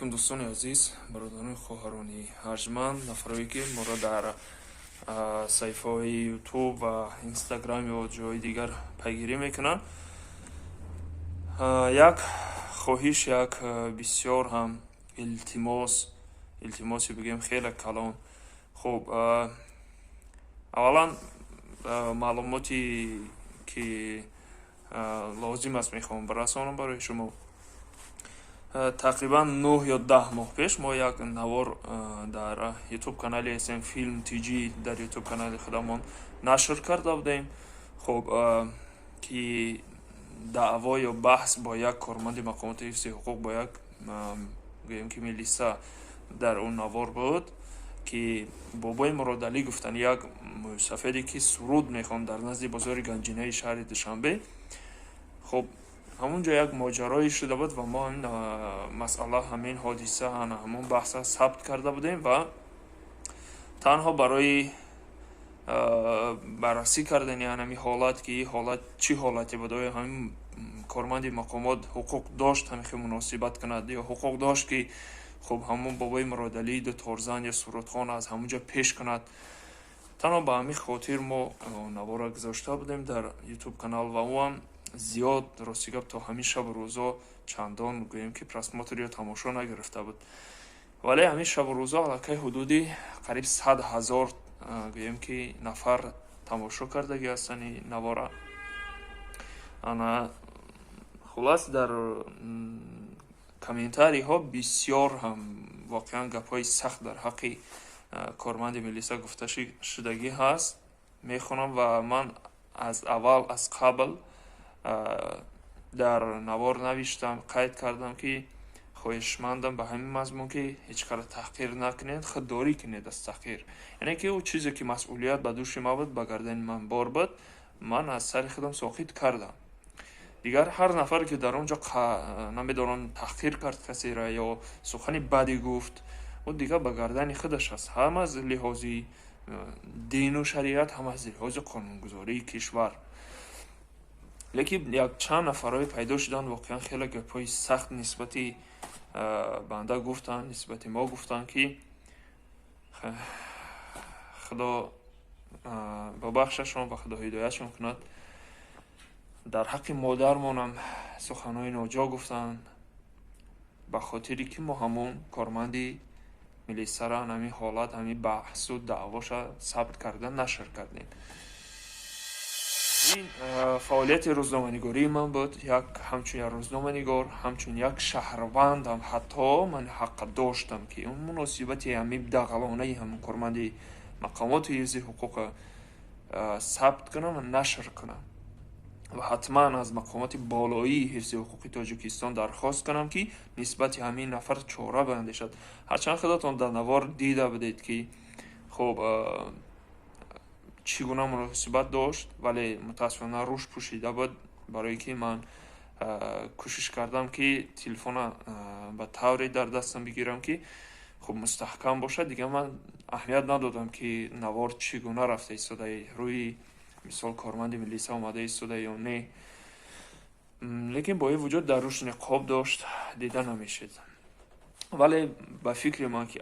Алайкум, дӯстони азиз, бародарони, хоҳарони арҷманд, нафарое ки моро дар саҳифаҳои Ютуб ва Инстаграм ё ҷойҳои дигар пайгирӣ мекунанд. Як хоҳиш, як бисёр ҳам илтимос, илтимосе бигӯем хеле калон. Хуб, аввалан маълумоте ки лозим аст, мехоҳам бирасонам барои шумо. Тақрибан 9 ё 10 моҳ пеш мо як навор дар Ютуб канали СМ Филм ТЖ, дар Ютуб канали худамон нашр карда будем. Хуб, ки даъво ё баҳс бо як корманди мақомоти ҳифзи ҳуқуқ, бо як, гӯем ки, милиса дар он навор буд, ки Бобои Муродалӣ гуфтанд, як мӯйсафеде ки суруд мехонд дар назди бозори Ганҷинаи шаҳри Душанбе. Хуб, ҳамон ҷо як моҷарое шуда буд ва мо ҳамин масъала, ҳамин ҳодиса, ҳамон баҳса сабт карда будем ва танҳо барои баррасӣ кардани ҳамин ҳолат, ки ин ҳолат чӣ ҳолате буд, оё ҳамин корманди мақомот ҳуқуқ дошт ҳамин хел муносибат кунад ё ҳуқуқ дошт, ки хуб, ҳамон Бобои Муродалии дуторзан ё сурудхон аз ҳамон ҷо пеш кунад. Танҳо ба ҳамин хотир мо наворро гузошта будем дар Ютуб канал ва ӯам зиёд, рости гап, то ҳамин шабу рӯзо чандон, гӯем ки, просмотр ё тамошо нагирифта буд. Вале ҳамин шабу рӯзо аллакай ҳудуди қариб 100 000, гӯем ки, нафар тамошо кардагӣ ҳастанд ин навора. Ана, хулас, дар комментариҳо бисёр ҳам воқеан гапҳои сахт дар ҳаққи корманди милиса гуфта шудагӣ ҳаст, мехонам. Ва ман аз аввал, аз қабл дар навор навиштам, қайд кардам, ки хоҳишмандам ба ҳамин мазмун, ки ҳеҷ кара таҳқир накунед, худдорӣ кунед аз таҳқир. Яъне ки ӯ чизе ки масъулият ба дӯши ман буд, ба гардани ман бор буд, ман аз сари худам соқит кардам. Дигар ҳар нафаре ки дар он ҷо, намедонам, таҳқир кард касеро ё сухани баде гуфт, ӯ дигар ба гардани худаш аст, ҳам аз лиҳози дину шариат, ҳам аз лиҳози қонунгузории кишвар. Лекин якчанд нафарҳое пайдо шуданд, воқеан хеле гапҳои сахт нисбати банда гуфтанд, нисбати мо гуфтанд, ки Худо бабахшашон ва Худо ҳидоятшон кунад. Дар ҳаққи модармонам суханҳои ноҷо гуфтанд, ба хотире ки мо ҳамон корманди милисара, ҳамин ҳолат, ҳамин баҳсу даъвоша сабт карда нашр кардем. Ин фаъолияти рӯзноманигории ман буд. Як ҳамчун як рӯзноманигор, ҳамчун як шаҳрвандам ҳатто ман ҳаққ доштам, ки он муносибати ҳамин дағалонаи ҳамон корманди мақомоти ҳифзи ҳуқуқа сабт кунам ва нашр кунам ва ҳатман аз мақомоти болоии ҳифзи ҳуқуқи Тоҷикистон дархост кунам, ки нисбати ҳамин нафар чора биандешад. Ҳарчанд худатон дар навор дида будед, ки хуб, чӣ гуна муносибат дошт, вале мутаассифона рӯш пӯшида буд, барое ки ман кӯшиш кардам, ки телефона ба тавре дар дастам бигирам, ки хуб, мустаҳкам бошад. Дигар ман аҳамият надодам, ки навор чӣ гуна рафта истода, рӯи мисол корманди милиса омада истода ё не. Лекин бо ин вуҷуд дар рӯш ниқоб дошт, дида намешид. Вале ба фикри ман, ки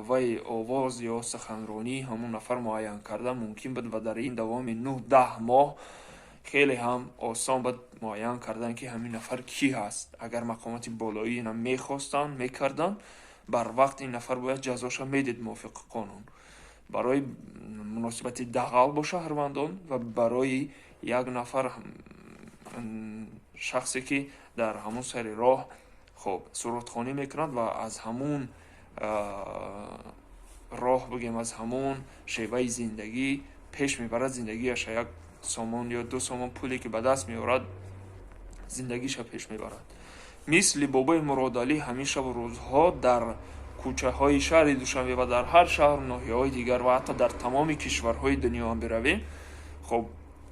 вай овоз ё суханронии ҳамон нафар муайян кардан мумкин буд ва дар ин давоми 9-10 моҳ хеле ҳам осон буд муайян кардан, ки ҳамин нафар кӣ ҳаст. Агар мақомоти болоӣ ина мехостанд, мекарданд, барвақт ин нафар бояд ҷазоша медид мувофиқи қонун барои муносибати дағал бо шаҳрвандон ва барои як нафар шахсе ки дар ҳамон сари роҳ, хоб, сурудхонӣ мекунад ва аз ҳамун роҳ, бигем, аз ҳамун шеваи зиндагӣ пеш мебарад зиндагиаша, 1 сомон ё 2 сомон пуле ки ба даст меорад, зиндагиша пеш мебарад. Мисли Бобои Муродалӣ ҳамин шабу рӯзҳо дар кӯчаҳои шаҳри Душанбе ва дар ҳар шаҳру ноҳияҳои дигар ва ҳатто дар тамоми кишварҳои дунё ҳам биравем, хоб,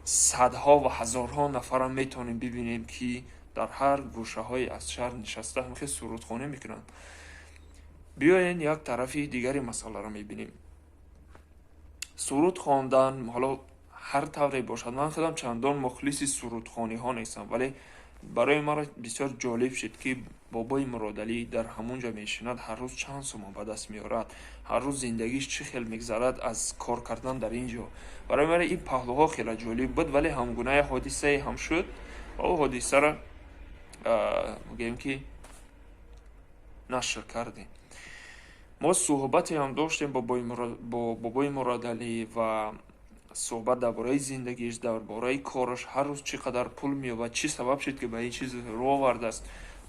садҳо ва ҳазорҳо нафарам метавонем бибинем, ки дар ҳар гӯшаҳои аз шаҳр нишаста ҳамхел сурудхонӣ мекунанд. Биёен, як тарафи дигари масъаларо мебинем. Суруд хондан ҳоло ҳар тавре бошад, ман худам чандон мухлиси сурудхониҳо нестам, вале Барои маро бисёр ҷолиб шуд, ки бобои Муродалӣ дар ҳамон ҷо мешинад, ҳар рӯз чанд сомон ба даст меорад, ҳар рӯз зиндагиш чӣ хел мегзарад аз кор кардан дар ин ҷо. Барои мара ин паҳлӯҳо хеле ҷолиб буд, вале ҳамгуна як ҳодисае ҳам шуд ва ӯ ҳодисаро гӯем ки нашр кардем. Мо суҳбате ҳам доштем бо бобои Муродалӣ ва суҳбат дар бораи зиндагиш, дар бораи кораш, ҳар рӯз чӣ қадар пул меёбад, чӣ сабаб шуд ки ба ин чиз рӯ овардааст.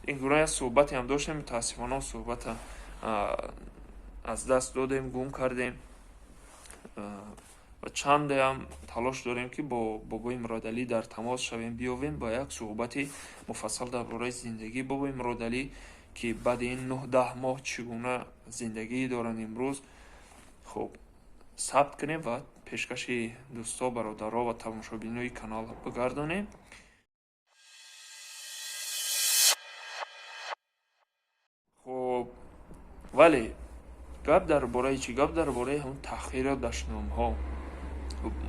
Ин гуна як суҳбате ҳам доштем, мутаассифона суҳбата аз даст додем, гум кардем ва чанде ҳам талош дорем ки бо бобои Муродалӣ дар тамос шавем, биёвем ба як суҳбати муфассал дар бораи зиндагии бобои Муродалӣ, ки баъди ин 9-10 моҳ чӣ гуна зиндагӣ доранд имрӯз. Хуб, сабт кунем ва пешкаши дӯсто, бародаро ва тамошобинои канал бигардонем. Хуб, вале гап дар бораи чӣ? Гап дар бораи ҳамон таҳқиру дашномҳо.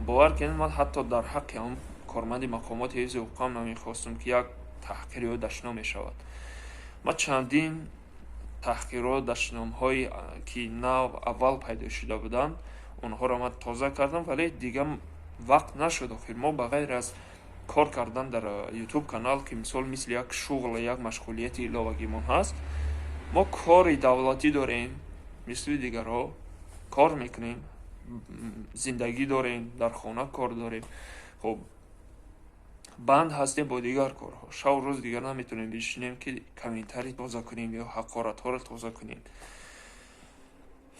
Бовар кунед, ман ҳатто дар ҳаққи ҳамон корманди мақомоти ҳифзи ҳуқуқам намехостам, ки як таҳқир ё дашном мешавад. Ман чандин таҳқирҳо, дашномҳое ки нав аввал пайдо шуда буданд, онҳоро ман тоза кардам, вале дигар вақт нашуд. Охир мо ба ғайр аз кор кардан дар ютуб канал, ки мисол мисли як шуғл, як машғулияти иловагимон ҳаст, мо кори давлатӣ дорем, мисли дигарҳо кор мекунем, зиндагӣ дорем, дар хона кор дорем. Хуб, банд ҳастем бо дигар корҳо. Шаву рӯз дигар наметавонем бишинем ки комментарий тоза кунем ё ҳақоратҳоро тоза кунем.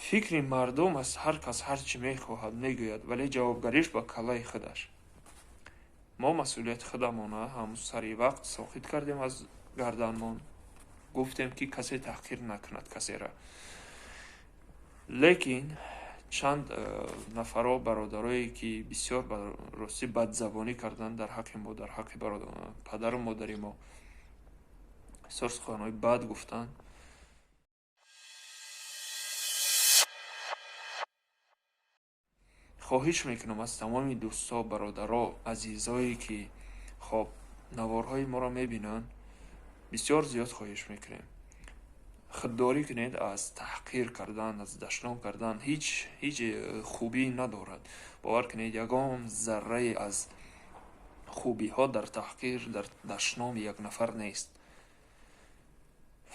Фикри мардум аз ҳар кас ҳар чӣ мехоҳад мегӯяд, вале ҷавобгариш ба каллаи худаш. Мо масъулияти худамона ҳам сари вақт соқит кардем аз гарданмон, гуфтем ки касе таҳқир накунад касера. Лекин чанд нафаро, бародарое ки бисёр ба ростӣ бадзабонӣ карданд дар ҳаққи мо, дар ҳаққи падару модари мо, бисёр суханҳои бад гуфтанд. Хоҳиш мекунам аз тамоми дӯсто, бародаро, азизое ки хоб наворҳои моро мебинанд, бисёр зиёд хоҳиш мекунем, худдорӣ кунед аз таҳқир кардан, аз дашном кардан. Ҳеҷ хубӣ надорад. Бовар кунед, ягон заррае аз хубиҳо дар таҳқир, дар дашноми як нафар нест.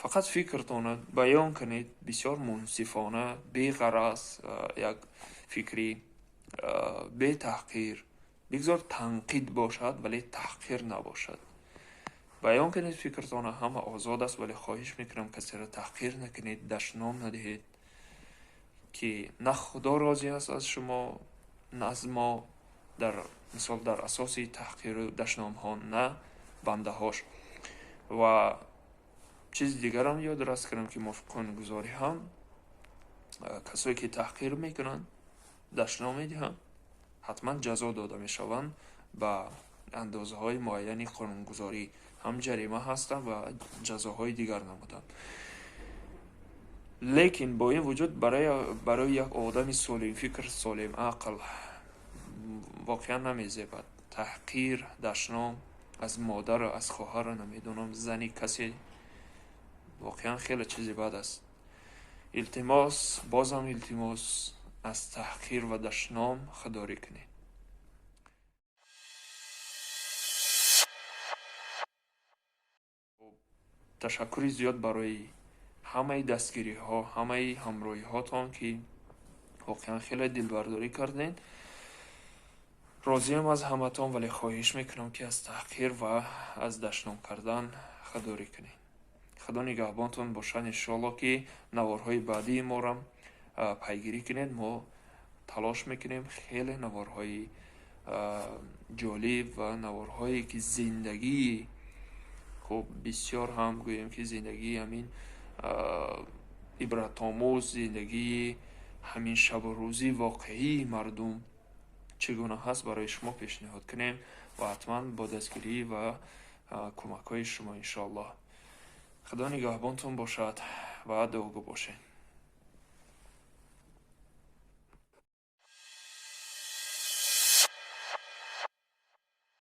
Фақат фикртонро баён кунед бисёр мунсифона, беғараз, як фикри бетаҳқир. Бигзор танқид бошад, вале таҳқир набошад. Баён кунед фикртонро, ҳама озод аст, вале хоҳиш мекунам касеро таҳқир накунед, дашном надиҳед, ки на Худо розӣ аст аз шумо, на аз мо, дар мисол дар асоси таҳқиру дашномҳо, на бандаҳош. Ва чизи дигарам ёдрас кунам, ки мувофиқи қонунгузорӣ ҳам касое ки таҳқир мекунанд, дашном медиҳанд, ҳатман ҷазо дода мешаванд ба андозаҳои муайяни қонунгузорӣ, ҳам ҷарима ҳастанд ва ҷазоҳои дигар намуданд. Лекин бо ин вуҷуд барои як одами солимфикр, солим ақл воқеан намезебад таҳқир, дашном аз модару аз хоҳару намедонам зани касе, воқеан хеле чизи бад аст. Илтимос, бозам илтимос, аз таҳқир ва дашном худдорӣ кунед. Ташаккури зиёд барои ҳамаи дастгириҳо, ҳамаи ҳамроҳиҳотон, ки воқеан хеле дилбардорӣ кардед. Розиам аз ҳаматон, вале хоҳиш мекунам, ки аз таҳқир ва аз дашном кардан худдорӣ кунед. Худо нигаҳбонтон бошад. Иншоалло, ки наворҳои баъдии морам пайгирӣ кунед. Мо талош мекунем хеле наворҳои ҷолиб ва наворҳое ки зиндагии хуб, бисёр ҳам гӯем ки зиндагии ҳамин ибратомӯз, зиндагии ҳамин шабу рӯзи воқеии мардум чӣ гуна ҳаст, барои шумо пешниҳод кунем ва ҳатман бо дастгирӣ ва кӯмакҳои шумо иншоаллоҳ. Худо нигаҳбонтон бошад ва дуогӯ бошед.